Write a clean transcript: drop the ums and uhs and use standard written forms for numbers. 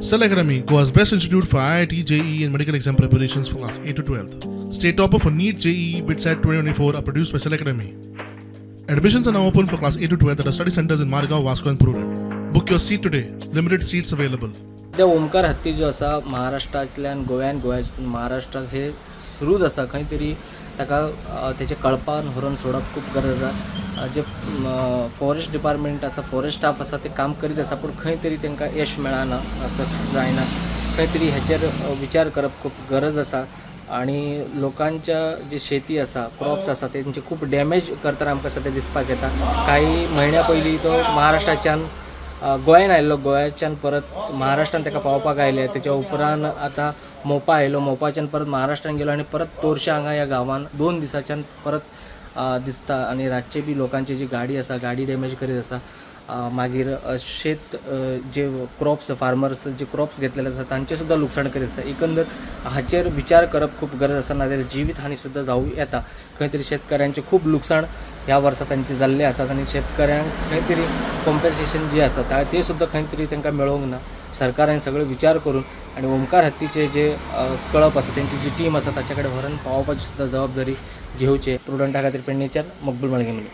Cell Academy, Goa's best institute for IIT, JEE, and medical exam preparations for class 8 to 12. State topper for NEET, JEE, BITSAT 2024 are produced by Cell Academy. Admissions are now open for class 8 to 12 at our study centers in Margao, Vasco, and Purulem. Book your seat today. Limited seats available. सद्या ओमकार हत्ती जो आसा महाराष्ट्रांतल्यान गोव्यान, गोव्यान महाराष्ट्राक हे सुरूच आसा. खंय तरी ताका तेचे कळपान व्हरून सोडप खूब गरज आसा. जे फॉरेस्ट डिपार्टमेंट आसा, फॉरेस्ट स्टाफ आसा, ते काम करीत आसा, पूण खंय तरी तांकां यश मेळना, सक्सेस जायना. खंय तरी हेचेर विचार करप खूब गरज आसा. आणि लोकांच्या जे शेती आसा, क्रॉप्स आसा, तेंचे खूब डॅमेज करतना आमकां सद्या दिसपाक येता. काही म्हयन्या पयलीं तो महाराष्ट्राच्यान गोंयान आयिल्लो, गोंयाच्यान परत महाराष्ट्रान ताका पावपाक आयले. तेच्या उपरांत आतां मोपा आयलो, मोपाच्यान परत महाराष्ट्रान गेलो आनी परत तोरशा हांगा ह्या गांवान 2 दिसाच्यान परत दिसता. आनी रातचे बी लोकांची जी गाडी आसा, गाडी डॅमेज करीत आसा. मागीर शेत जे क्रॉप्स, फार्मर्स जे क्रॉप्स घेतलेले आसा, तांचे सुद्दां लुकसाण करीत आसा. एकंदर हाचेर विचार करप खूब गरज आसा, नाजाल्यार जिवीत हानी सुद्दां जावं येता. खंय तरी शेतकऱ्यांचें खूब लुकसाण ह्या वर्सा तांचें जाल्लें आसा आनी शेतकऱ्यांक खंय तरी कॉम्पन्सेशन जी आसा ते सुद्दां खंय तरी तांकां मेळोंक ना. सरकारान सगळें विचार करून आनी ओमकार हत्तीचे जे कळप आसा, तेंची जी टीम आसा, ताच्या कडेन व्हरून पावोवपाची सुद्दां जबाबदारी घेवचे. प्रुडंटा खातीर पेडणेच्यान मकबूल माळगेमली.